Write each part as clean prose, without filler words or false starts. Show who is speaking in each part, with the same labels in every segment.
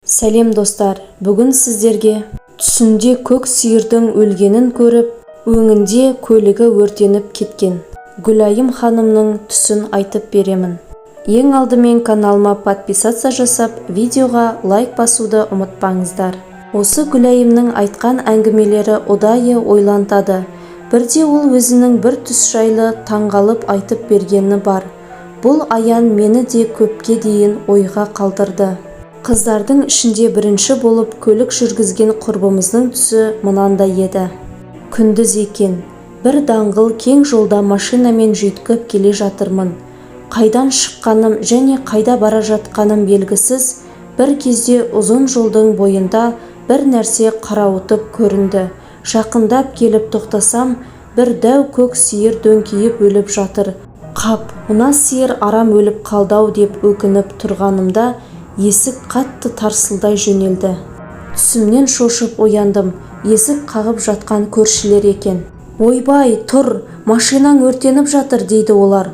Speaker 1: Сәлем, достар! Бүгін сіздерге түсінде көк сиырдың өлгенін көріп, өңінде көлігі өртеніп кеткен Гүлайым ханымның түсін айтып беремін. Ең алдымен каналыма подписаться жасап, видеоға лайк басуды ұмытпаңыздар. Осы Гүлайымның айтқан әңгімелері ұдайы ойлантады. Бірде ол өзінің бір түс жайлы таңғалып айтып бергені бар. Бұл аян мені де көпке дейін ойға қалдырды. Қыздардың ішінде бірінші болып көлік жүргізген құрбымыздың түсі мынандай еді. Күндіз екен. Бір даңғыл кең жолда машинамен жүйткіп келе жатырмын. Қайдан шыққаным және қайда бара жатқаным белгісіз. Бір кезде ұзын жолдың бойында бір нәрсе қарауытып көрінді. Жақындап келіп тоқтасам, бір дәу көк сиыр дөңкиіп өліп жатыр. Қап, мына сиыр арам өліп қалды-ау деп өкініп тұрғанымда, есік қатты тарсылдай жөнелді. Түсімнен шошып ояндым. Есік қағып жатқан көршілер екен. «Ойбай, тұр, машинаң өртеніп жатыр», – дейді олар.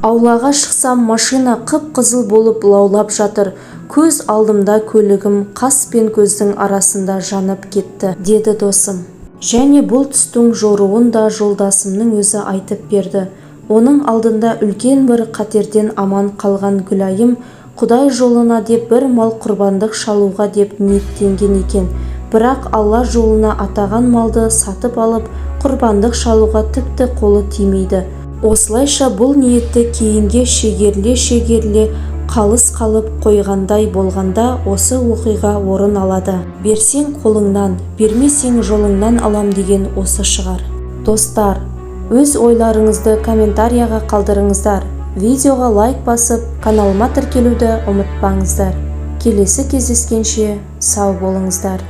Speaker 1: Аулаға шықсам, машина қып-қызыл болып лаулап жатыр. Көз алдымда көлігім қас пен көздің арасында жанып кетті, деді досым. Және бұл түстің жоруын да жолдасымның өзі айтып берді. Оның алдында үлкен бір қатерден аман қалған Гүлайым Құдай жолына деп бір мал құрбандық шалуға деп ниеттенген екен. Бірақ Алла жолына атаған малды сатып алып, құрбандық шалуға тіпті қолы тимейді. Осылайша бұл ниетті кейінге шегеріле-шегеріле қалыс қалып қойғандай болғанда, осы оқиға орын алады. Берсең қолыңнан, бермесең жолыңнан алам деген осы шығар. Достар, өз ойларыңызды комментарияға қалдырыңыздар. Видеоға лайк басып, каналыма тіркелуді ұмытпаңыздар. Келесі кездескенше сау болыңыздар.